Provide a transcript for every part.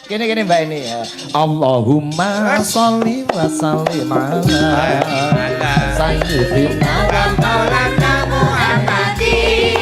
Kene kene Mbak ini ya. Allahumma sholli wa sallim ala sayyidina wa Maulana Muhammadin.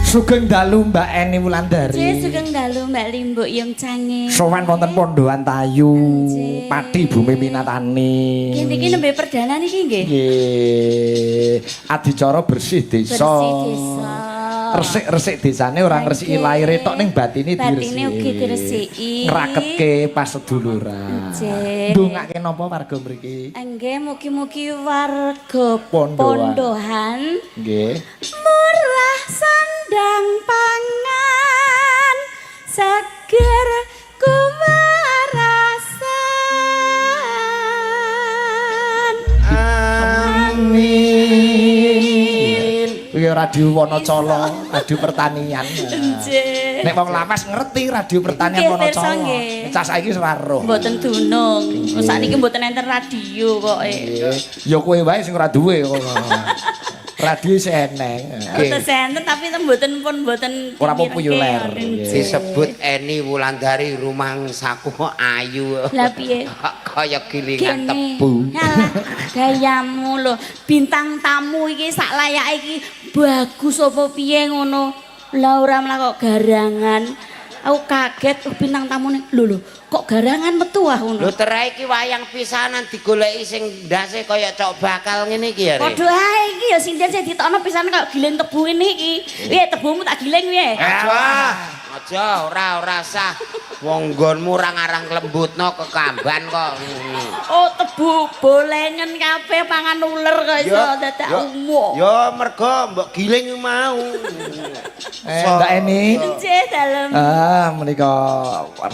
Sugeng dalu Mbak Eni Wulandari. Nggih, sugeng dalu Mbak Limbuk Yung Cange. Sowan wonten Pondohan Tayu, Pati Bumi Minatani. Nggih, niki nembe perdana niki nggih. Nggih. Adicara bersih desa. Bersih desa. Resik-resik desane ora ngresiki laire tok ning batine diresiki. Batine ugi diresiki. Ngraketke paseduluran. Nggih. Ndongake napa warga mriki? Nggih, mugi-mugi warga Pondohan. Pondohan Nggih. Murah sandang pangan, seger kuwarasan. Amin. Kuwi radio Wonocolo, radio pertanian. Nggih. Nek wong lawas ngerti radio pertanian Nggih, pirsa Wonocolo. nggih. Cah saiki wis ora roh. Mboten dunung. Sakniki mboten enten radio kok. Ya kowe wae sing ora duwe kok. Radio isih eneng. Mboten enten tapi mboten pun mboten Ora populer. Disebut Eni Wulandari rumangsaku kok ayu. Lah piye? Kaya gilingan Kene. tebu. Alah, gayamu lho. Bintang tamu iki sak layake iki bagus apa piye ngono. Lah ora malah kok garangan. Aku kaget, oh, bintang tamune. Lho lho, kok garangan metu ah ngono. Lho terae iki wayang pisanan digoleki sing ndase kaya cok bakal ngene iki ya, Re. Padha ae iki ya sinden sing ditokno pisan kok giling tebu ngene iki. Piye tebumu tak giling piye? Aja, aja ora ora sah. Wong nggonmu ora ngarang lembutno kekamban kok. Oh, tebu bolengen kabeh pangan uler kok iso dadak umuk. Ya mergo mbok giling mau. Mbak Eni. Nggih, dalem. Ah, menika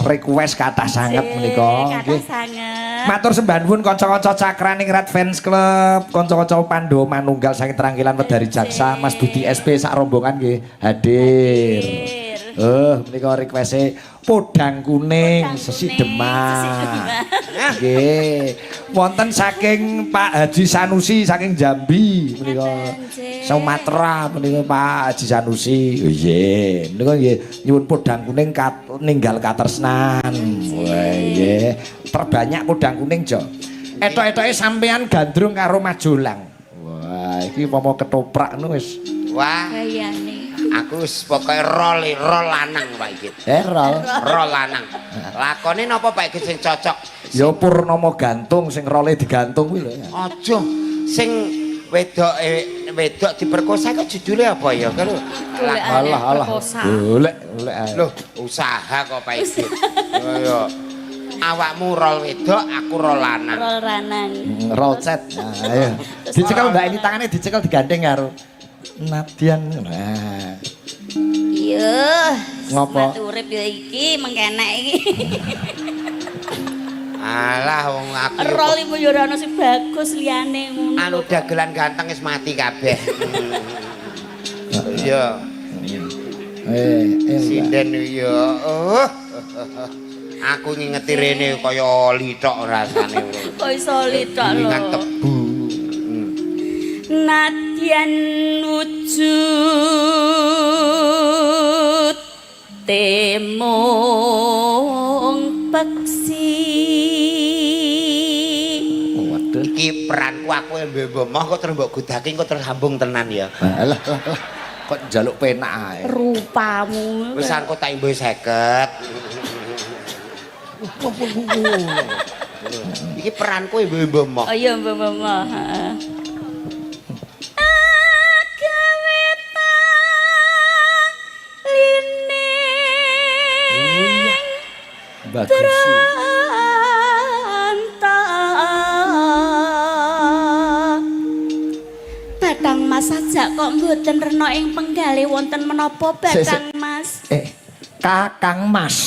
request kathah sanget menika. Kathah sanget. Matur sembah nuwun kanca-kanca Cakraningrat Fans Club, kanca-kanca Pandhawa Manunggal saking Trangkilan Wedari Jaksa, Mas Budi SP sak rombongan nggih hadir. Menika requeste Podang Kuning, Podang Sesi Kuning, Demak. Sesi Demak. Nggih. Wonten saking Pak Haji Sanusi saking Jambi menika. Ngaten, nggih. Sumatera menika Pak Haji Sanusi. Oh nggih. Menika nggih nyuwun Podang Kuning ninggal katresnan. Wah nggih. Terbanyak Podang Kuning, Jo. Etok-etoke sampean gandrung karo Majolang. Wah, iki umpama ketoprak ngono wis. Wah, Gayane. aku wis pokoke rol rol lanang Pak Igit. Rol. Rol lanang. Lakone napa Pak Igit sing cocok? Ya Purnomo gantung sing role digantung kuwi lho. Aja sing wedok wedok diperkosa kok judule apa ya? Kalau Golekane Alah alah. perkosa. Golek golek ae. Loh, usaha kok Pak Igit. Ayo. Awakmu rol wedok, aku rol lanang. Rol lanang. Roll chat. Nah, ayo. Dicekel Mbak ini tangannya dicekel digandeng karo Nadian. Nah. Iya. Ngopo? Semat urip ya iki mengkenek iki. Alah wong aku ya Rol iku ya ora ono sing bagus liyane ngono. Anu dagelan ganteng wis mati kabeh. Iya, Eh. Sinden ya. Oh. Aku ngingeti rene kaya oli tok rasane. Kok iso oli tok lho. Gilingan tebu. Nadyan wujud temung peksi. Waduh. Iki peranku aku mbok moh kok terus mbok gudake kok terus sambung tenan ya. Alah alah alah. Kok njaluk penak ae. Rupamu. Wis aku tak imbuh 50. Iki peranku imbuh-imbuh moh. Oh iya mbok mbok. Heeh. Bagus. Branta. Batang Mas aja kok mboten rena ing penggalih, wonten menapa, Sik, sik. Batang Mas? Eh, Kakang Mas.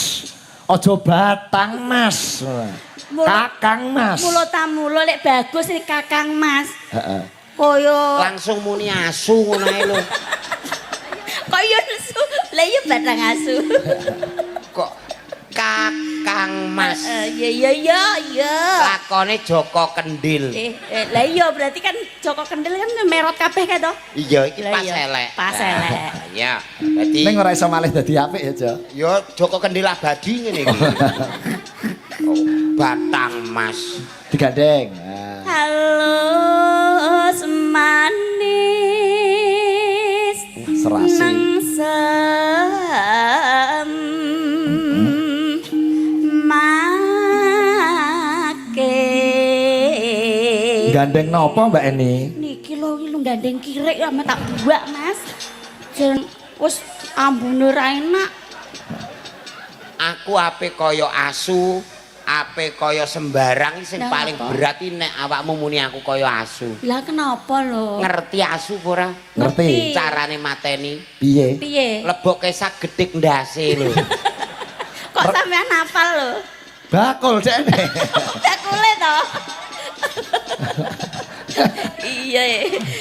Aja Batang Mas. Kakang Mas. Mula ta mula lek bagus iki Kakang Mas. Heeh. Kaya Langsung muni asu ngono ae lho. Kaya nesu. Lah iya, batang asu. Kok Kakang Mas. Heeh, iya iya iya iya. Lakone Joko Kendil. Eh, eh, lah iya, berarti kan Joko Kendil kan merot kabeh kan to? Iya, iki Lah pas iya, elek. pas elek. Nah, iya. Dadi Ning ora iso malih dadi apik ya, Jo. Ya Joko Kendil abadi ngene iki. Oh, Batang Mas. Digandeng. Nah. Halus manis Serasi. Nengsem make. Gandeng napa, Mbak Eni? Niki lho, iki lho, gandeng kirik ya tak buak, Mas. Jen wis ambune ra enak. Aku ape kaya asu, ape kaya sembarang, sing Lah, paling apa? berat iki nek awakmu muni aku kaya asu. Lah kenapa lho? Ngerti asu apa ora? Ngerti. Carane mateni? Piye? Piye? Lebokke sak gedhek ndase lho. Kok sampean hafal lho? Bakul dekne. Bakule to. Iya.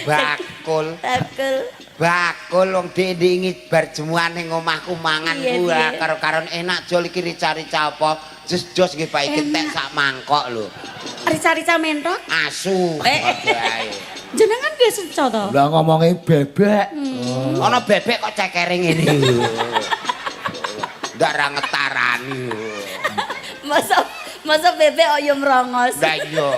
Bakul. Bakul. Bakul wong dik bar jemuan ning omahku mangan Piye, kuwi piye? karo-karon enak jol iki, rica-rica apa? Jos jos nggih, Pak, iki tek sak mangkok lho. Rica-rica mentok. Asu. Eh. Padha ae. Jenengan piye seco to? Lah ngomongi bebek. Ana bebek kok cekere ngene. Ndak ra ngetarani. Masa masa bebek kok yo mrongos. Lah iya.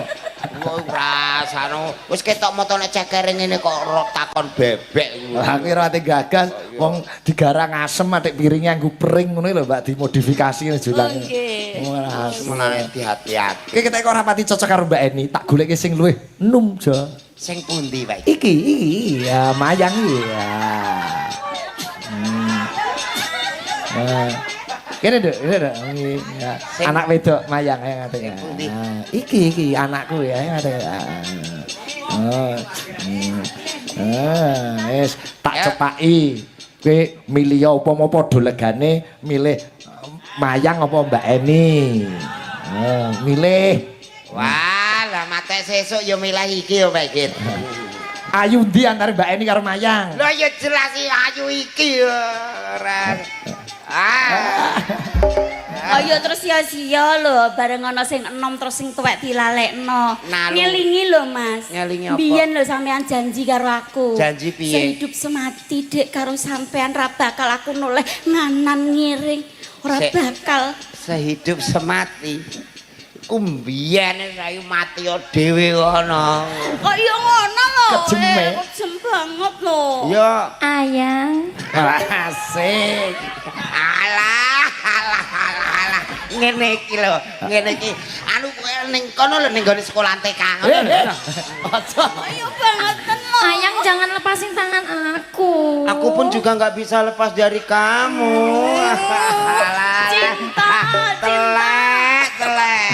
Wong rasane wis ketok motone cekere ngene kok ora takon bebek. Lah aku ora ate gagas wong digarang asem atik piringe nganggo pring ngono lho, Mbak, dimodifikasi ngene julang. Oh, nggih. Ora asem. Mulane hati-hati. Iki ketek kok ora pati cocok karo Mbak Eni, tak goleke sing luwih num, Jo. Sing pundi, Pak? Iki iki ya mayang iki ya. Nah. Kene, Nduk, kene, Nduk. Iki, ya. Anak wedok mayang ya ngerti. Sing pundi? Nah, iki iki anakku ya ngerti. Oh. Ah, wis tak cepaki. Kowe milih upama padha legane milih mayang apa Mbak Eni? Ah, milih. Wah, lah mate sesuk ya milih iki ya, Pak Git. Ayu ndi antara Mbak Eni karo mayang? Lah ya jelas iki ayu iki ya, ora. Ah. Ayo terus sia-sia lho, bareng ana sing enom terus sing tuwek dilalekno. Nalu. Ngelingi lho, Mas. Ngelingi apa? Biyen lho sampean janji karo aku. Janji piye? Sehidup semati, Dek, karo sampean ra bakal aku noleh nganan ngiring. Ora Sik. bakal. Sehidup semati. Ku mbiyen sayu mati yo dhewe kono. Kok iya ngono lho? Kejem, Eh, eh. kejem banget lho. Ya. Ayang. Asik. Alah, alah, alah, alah. Ngene iki lho, ngene iki. Anu kowe ning kono lho, ning gone sekolah TK ngono Eh, lho. eh. Aja. Ayo bangetan lho. Ayang, jangan lepasin tangan aku. Aku pun juga nggak bisa lepas dari kamu. Alah. Cinta, cinta. Telek, telek.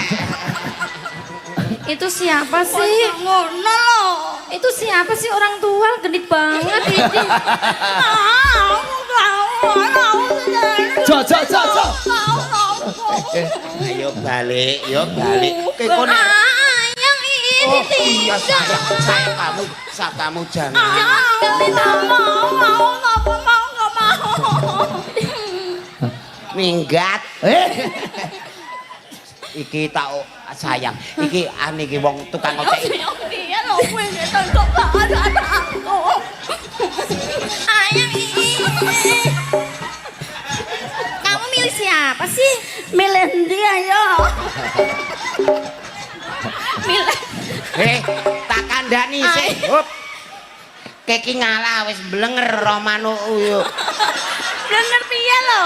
Itu siapa Kok sih? ngono lho? Itu siapa sih, orang tua genit banget ini. Mau, mau, mau. Jo jo jo jo. Mau, mau. Eh, Ayo balik, yo balik. Kowe kok nek Ayang ini Oh iya, sayang, sayang kamu, sayang kamu jangan. Mau, mau, mau, mau, mau, nggak mau. Minggat. Eh. Iki tak sayang. Iki ane iki wong tukang ojek. Iya lho, kowe kok banget aku. Ayang ini. Kamu milih siapa sih? Milih endi ayo? Milih. Eh, tak kandhani sik. Hop. Keki ngalah wis blenger Romano yo. Bener piye lho?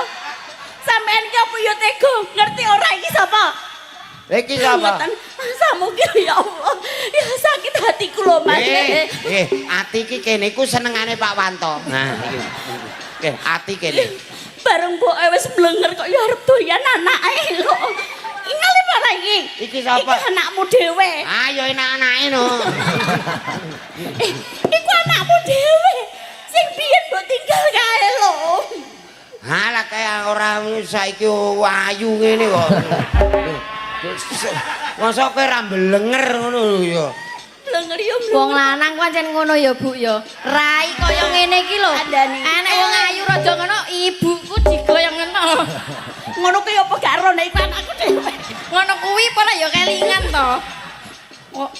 Sampean ki apa yo tega? Ngerti ora iki sapa? Iki sapa? Mboten. Masamu ki ya Allah. Ya sakit hatiku lho, Mas. Eh, eh, ati iki kene iku senengane Pak Wanto. Nah, iki. Eh, ati kene. Bareng mboke wis blenger kok ya arep doyan anake kok. Ingale ora iki? Iki sapa? Iki anakmu dhewe. Ayo enak anake no. Eh, iku anakmu dhewe. Sing biyen mbok tinggal kae lho. Halah kaya ora saiki ayu ngene kok. Masa kowe ra mblenger ngono lho ya. Blenger yo Wong lanang pancen ngono ya, Bu ya. Rai kaya ngene iki lho. Kandhani. Enek wong ayu raja ngono, ibuku digoyang ngono. Ngono kuwi apa gak ero nek iku anakku dhewe. Ngono kuwi ora ya kelingan to. Kok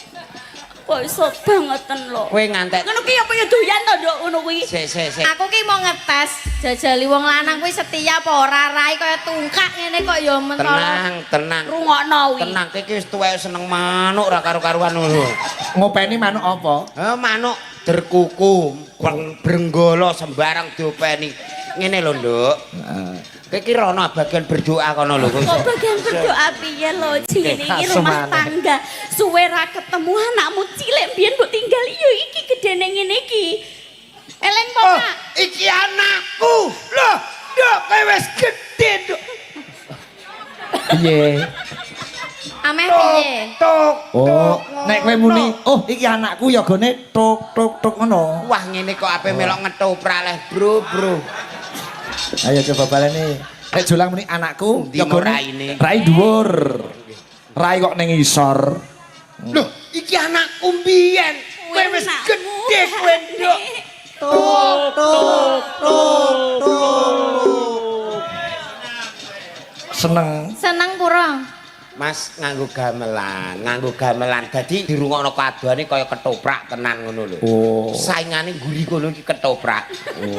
kok iso bangeten lho. Kowe ngantek Ngono kuwi apa ya doyan to, Nduk, ngono kuwi. sik sik sik. Aku ki mau ngetes jajali wong lanang kuwi setia apa ora, rai kaya tungkak ngene kok ya mentolo. Tenang, tenang. Rungokno kuwi. Tenang, kowe iki wis tuwek seneng manuk ora karu-karuan ngono. Ngopeni manuk apa? Eh manuk derkuku, brenggala sembarang diopeni. Ngene lho, Nduk. Heeh. Kowe iki rono bagian berdoa kono lho kowe. Kok bagian berdoa piye lho jenenge iki rumah Asmane. tangga. Suwe ra ketemu anakmu cilik biyen mbok tinggal yo iki gedene ngene iki. Eleng po, Oh, Pak? iki anakku. Loh, Nduk, kowe wis gedhe, Nduk. Piye? Ameh piye? Tok, Oh, tok. nek kowe muni, "Oh, iki anakku ya gone tuk tuk tuk ngono." Wah, ngene kok ape melok ngetoprak leh, Bro, Bro. Ayo coba baleni. Nek Jolang muni anakku Endi ya mau gone raine? rai dhuwur. Rai kok ning isor. Loh, iki anakku mbiyen. Kowe wis Anakmu. gedhe kowe, Nduk. Tuk, tuk, tuk, tuk. Seneng. Seneng pura. Mas nganggo gamelan, nganggo gamelan. Dadi dirungokno kadohane kaya ketoprak tenan ngono lho. Oh. Saingane mburi kono iki ketoprak.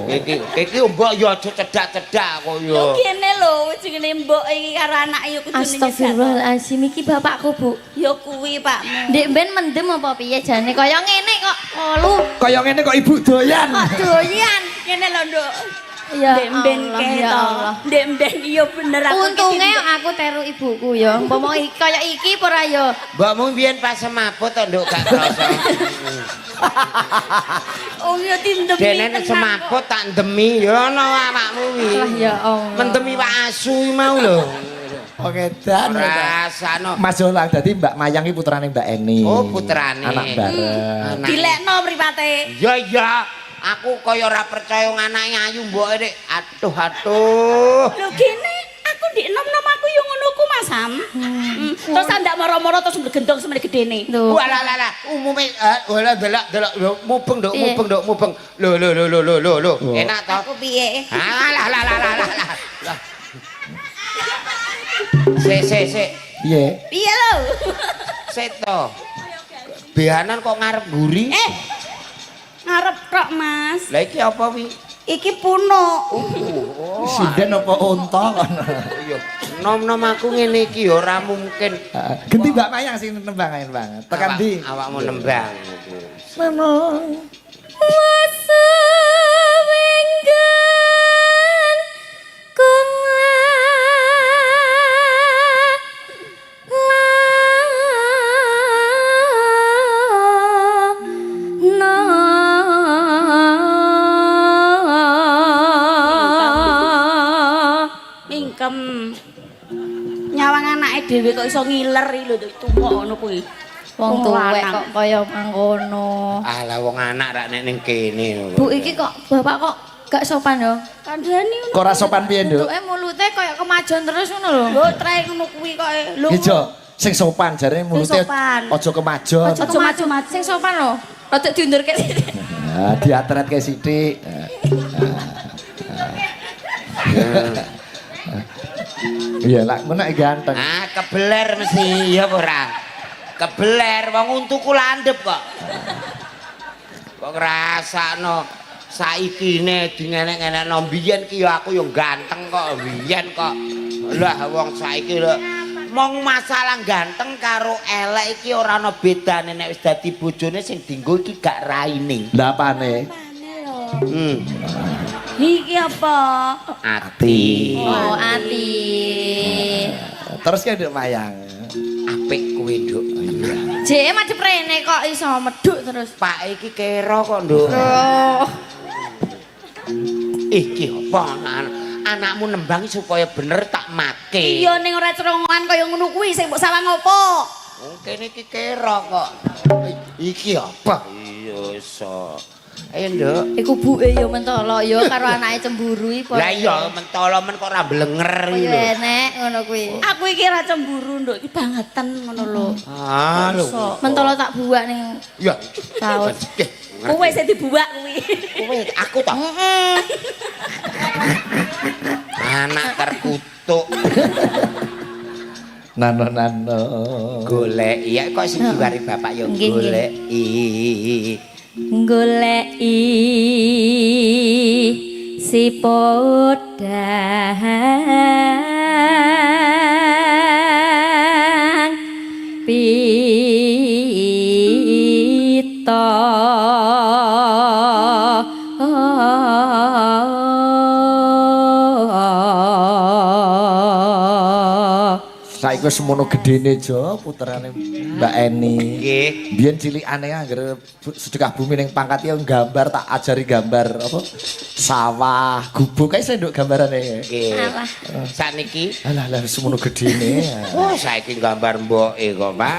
Iki iki mbok ya aja cedak-cedak kok ya. Lho kene lho jenenge mbok iki karo anake yo kudu Astagfirullahalazim iki bapakku, Bu. Yo kuwi Pakmu. Ndek ben mendem apa piye jane kaya ngene kok ngolu. Kaya ngene kok ibu doyan. Kok doyan. Ngene lho, Nduk. Ya Ndek mben Allah, kae ya to. Allah. Ndek mben iya bener aku. iki Untunge tinduk. aku teru ibuku ya. Umpama kaya iki apa ora ya? Mbokmu mbiyen pas semaput to, Nduk, gak krasa. Oh yo tindemi. Dene tenan kok. semaput tak ndemi ya ana awakmu kuwi. Lah ya Allah. Mendemi Pak Asu iki mau lho. Oke, dan. Rasano. Mas Jolang dadi Mbak Mayang iki putrane Mbak Eni. Oh, putrane. Anak bareng. Anak. Dilekno mripate. Ya ya, aku kaya ora percaya anake ayu mboke nek aduh aduh. Lho gene aku ndek nom-nom aku yo ngono ku Mas Sam. Terus andak moro-moro terus gendong semene gedene. Lho. Walah lah lah, umume walah delok delok lho mubeng nduk Piye? mubeng nduk mubeng. Lho lho lho lho lho lho lho. Oh. Enak to? Aku piye? Alah lah lah lah lah lah. Lah. Sik sik sik. Piye? Piye lho? Sik to. Behanan kok ngarep mburi? Eh. Ngarep tok Mas. Lah iki apa wi? Iki punuk. Oh, Sinden apa unta kono. iya. Nom-nom aku ngene iki ya ora mungkin. Heeh. Genti Mbak Mayang sing nembang ae banget. Tekan ndi? Awakmu nembang. Memang. Wasawenggan kong Mingkem. Nyawang anake dhewe kok iso ngiler iki lho tuwa ngono kuwi. Wong tuwek lanang. kok kaya mangkono. Alah wong anak rak nek ning kene. Bu iki kok bapak kok gak sopan yo. Kandhani ngono. Kok ora sopan piye, Nduk? Bentuke mulute kaya kemajuan terus ngono lho. Lho trae ngono kuwi kok. Lho. Ijo, sing sopan jarene mulute sopan. aja kemajon. Aja maju-maju sing sopan lho. Rada diundurke sithik. Nah, diatretke sithik. Iya, lak menek ganteng. Ah, kebeler mesti ya apa ora? Kebeler wong untuku landhep kok. Kok ngrasakno saikine dingenek-ngenekno mbiyen ki ya aku ya ganteng kok mbiyen kok. Lah wong saiki lho mong masalah ganteng karo elek iki ora ana bedane nek wis dadi bojone sing dienggo iki gak raine. Lah apane? Apane lho? Hmm. Iki apa? Ati. Oh, ati. Terus ki Nduk Mayang. Apik kowe, Nduk. Jek madhep rene kok iso medhuk terus. Pak iki kera kok, Nduk. Oh. Iki apa? Anakmu nembang supaya bener tak make. Iya, ning ora cerongoan kaya ngono kuwi sing mbok sawang opo? Wong kene iki kera kok. Iki apa? Iya iso. Ayo, Nduk. Iku buke ya mentolo ya karo anake cemburu iki. Lah iya mentolo men kok ora blenger iki Kaya lho. enek ngono kuwi. Aku iki ora cemburu, Nduk, iki bangetan ngono lho. Ah lho. Mentolo tak buak ning Ya. saut. Kowe sing dibuak kuwi. Kowe aku ta. Anak terkutuk. Nano nano. Golek iya kok sing diwari bapak ya Nggih, nggih. goleki. Goleki si podang pita. Saiki wis semono gedene Jo puterane Mbak Eni. Nggih. Biyen cilikane anggere sedekah bumi ning pangkat ya gambar tak ajari gambar apa sawah, gubuk kae sendok gambarane. Nggih. Alah. Sakniki Alah lah wis semono gedene. oh saiki gambar mboke kok, Pak.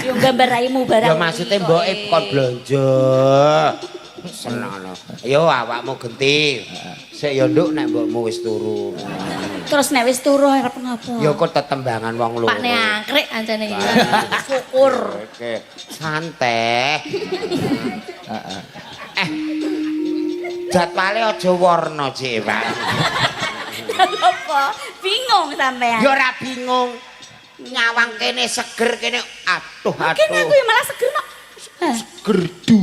Yo gambar raimu barang. Ya maksudnya mboke kon blonjo. Seneng. Yo awakmu genti. Sik ya nduk nek mbokmu wis turu. Terus nek wis turu arep ngopo? Ya kok tetembangan wong loro. Pakne angkrik ancene iki. Syukur. Oke, santai. Eh. Jadwale aja warna, Cik, Pak. Apa? Bingung sampean. Ya ora bingung. Nyawang kene seger kene aduh Kene aku aduh. ya malah seger no. Gerdu.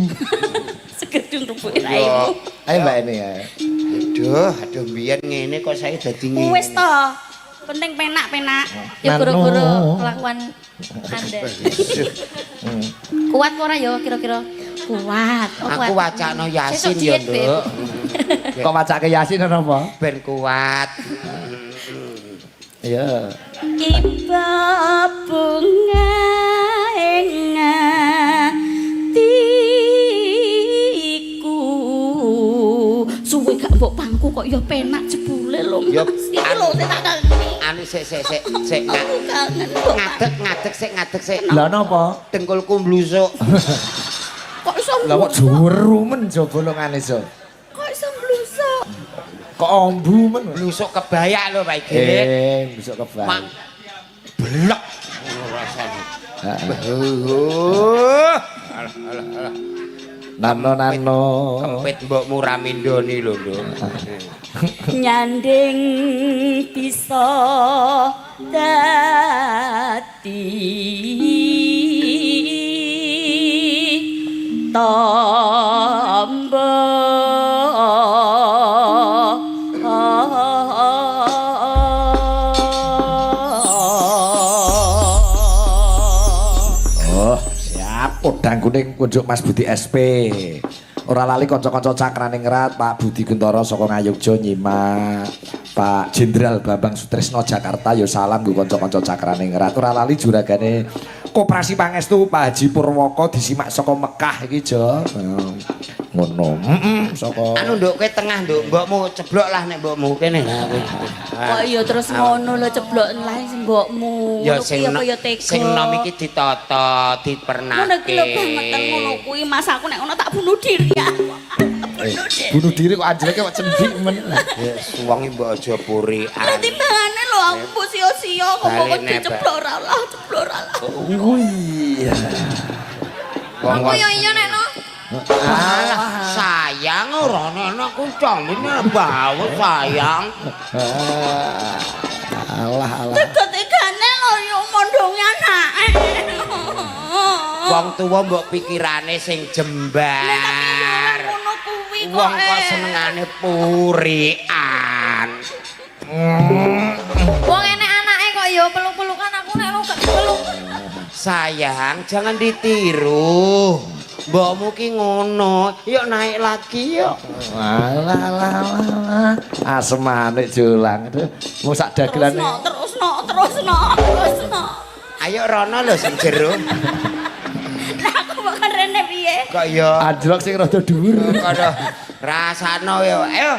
Seger dung rupuke raimu. Ayo Mbak Eni ya. Aduh, aduh biyen ngene kok saya dadi ngene. Wis to. Penting penak-penak. Ya goro-goro Nano. kelakuan Anda. Kuat ora ya kira-kira? Kuat. Oh, Aku wacakno Yasin Sesuk ya, diet, Beb. Nduk. Kok wacake Yasin ana apa? Ben kuat. Iya. Iba bunga ing atiku. Suwe gak mbok pangku kok ya penak jebule lho. Ya, Mas. Iki lho sing tak kangeni. Anu sik sik sik sik Aku kangen mbok ngadeg ngadeg sik ngadeg sik. Lah napa? Dengkulku mblusuk. Kok iso Lah kok juweru men jo bolongane jo. Kok iso mblusuk? Kok ombu men. Blusuk kebayak lho Pak Igit. Besok kebal. Mak blek ngono rasane. Heeh. Alah alah alah. Nano nano. Kempit mbokmu ramindoni lho, Nduk. Nyanding bisa dadi tombo. Oh, siap. Podang kuning kunjuk Mas Budi SP. Ora lali kanca-kanca Cakraningrat, Pak Budi Guntoro saka Ngayogja nyimak. Pak Jenderal Bambang Sutrisno Jakarta ya salam nggo kanca-kanca Cakraningrat. Ora lali juragane Koperasi Pangestu Pak Haji Purwoko disimak saka Mekah iki, Jo. Ngono. Heeh, saka Anu Nduk, kowe tengah Nduk, mbokmu ceblok lah nek mbokmu kene. Nah, kowe. Kok ya terus ngono lho ceblok lah sing mbokmu. Ya Ngono sing kuwi apa ya tega. sing nom iki ditata, dipernake. Ngono ki lho bangetan ngono kuwi Mas, aku nek ngono tak bunuh diri ya. Bunuh diri. Bunuh diri kok anjleke kok cendik men. Ya suwong mbok aja purikan. Lah timbangane lho aku mbok sia-sia kok kok Baline, Mbak. diceblok ora lah, ceblok ora lah. Wih. Wong Aku yo iya nek no. Alah, sayang ora ana aku cambine bau sayang. Alah alah. Tega-tegane lho yo mondonge anake. Wong tuwa mbok pikirane sing jembar. Ngono kuwi kok. Wong kok senengane purikan. Wong enek anake kok yo peluk-pelukan aku nek no gak dipeluk. Sayang, jangan ditiru. Mbokmu ki ngono. Yuk naik lagi yuk. Alah alah alah. Asemane jolang. Aduh, mau sak Terus dagelane. no, terus no, terus no, terus no. Ayo rono lho sing jero. Lah aku bakal rene piye? Kok yo Anjlok sing rada dhuwur. kono rasano yo. Ayo.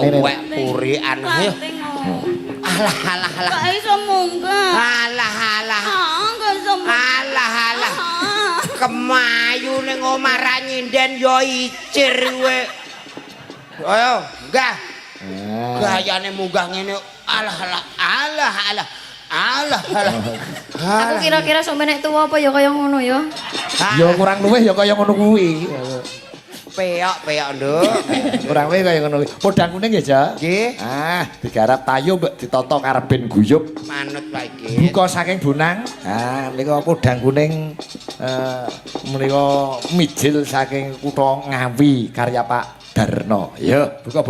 Tuwek purikan. Ayo. Lanting oh. Alah alah alah. Kok iso munggah? Alah alah. Ah, kok iso munggah? Alah alah. Ah. Kemayu ning omah ra nyinden ya icir kowe. Ayo, munggah. Ah. Gayane munggah ngene. Alah alah alah alah. Alah alah. Aku kira-kira sok nek tuwa apa ya kaya ngono ya. Ya kurang luwih ya kaya ngono kuwi. Peyok peyok, Nduk. Kurang luwih kaya ngono kuwi. Podang kuning ya, Ja? Nggih. Ah, digarap tayo mbek ditata karben guyub. Manut Pak iki. Buka saking bonang. Ah, menika podang kuning menika mijil saking kutha Ngawi karya Pak Darno. Ya, buka.